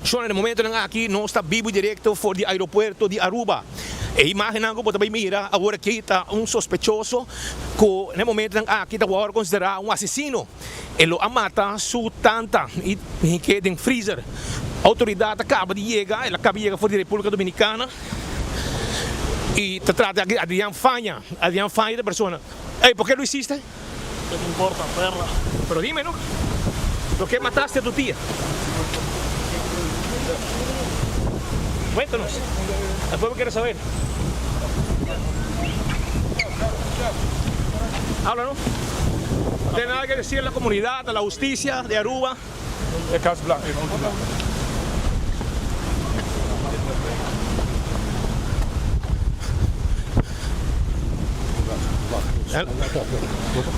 Shona, na e momentonan aki nos ta bibu direkto for di aeropuerto di Aruba. E imagennan ku bo ta bai mira awor aki ta un sospechoso ku na e momentonan aki ta wòrdu konsiderá un asesino. E lo a mata su tanta i hink'é den freezer. Outoridat a kaba di yega, el a kaba di yega for di Repúblika Dominikana i ta trata aki di Adrián Faña. Adrián Faña ta e persona. Ey, por ke lo hiciste? Ke te importa, perra? Pero dime no, por ke mataste a tu tia? Cuéntanos, el pueblo quiere saber. Habla no. No tiene nada que decir a la comunidad, a la justicia de Aruba. E cas blanco, e auto blanco.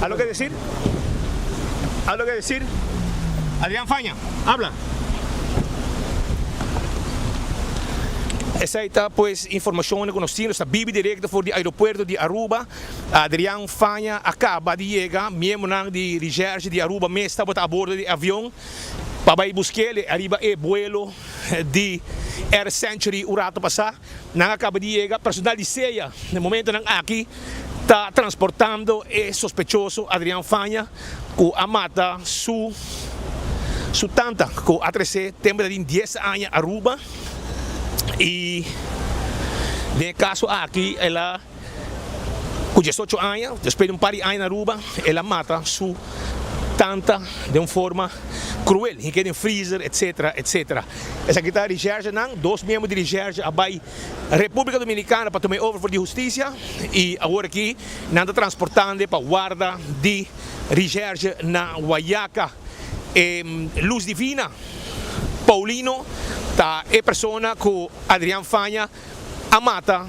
Algo que decir? Algo que decir? Adrián Faña, habla. Esey ta pues informacion cu nos tin, nos ta bibi directo for di aeropuerto di Aruba. Adrián Faña a caba di yega, miembronan di Recherche di Aruba mes tabata a bordo di e avion pa bay busquele ariba e buelo di Air Century un rato pasa. Nan a caba di yega, personal di SEA na e momentonan aki ta transportando e sospechoso Adrián Faña cu a mata su su tanta cu a trece tempo ta tin dies aña Aruba y den e caso aki el a Ku diesocho aña, despues di un par di aña na Aruba, el a mata su tanta den un forma kruel, hink'é den freezer, etcetera, etcetera. Esaki ta recherchenan, dos miembro di recherche a bai República Dominicana pa tuma e over for di hustisia i awor aki nan ta transportand'e pa warda di recherche na Guayaca. E Luz Divina Paulino ta e persona ku Adrian Faña a mata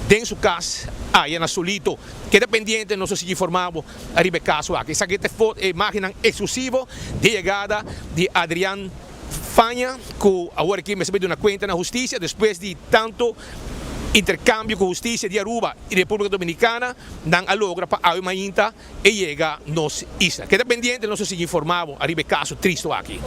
den su cas aya na Solito. Keda pendiente, nos lo sigui informa bo ariba e caso aki. Esaki ta e imagennan exclusivo di e yegada di Adrian Faña cu awor aki mester bay duna cuenta na husticia despues di tanto intercambio cu husticia di Aruba y Republica Dominicana nan a logra pa awe mainta e yega nos isla. Keda pendiente, nos lo sigui informa bo ariba e caso tristo aki.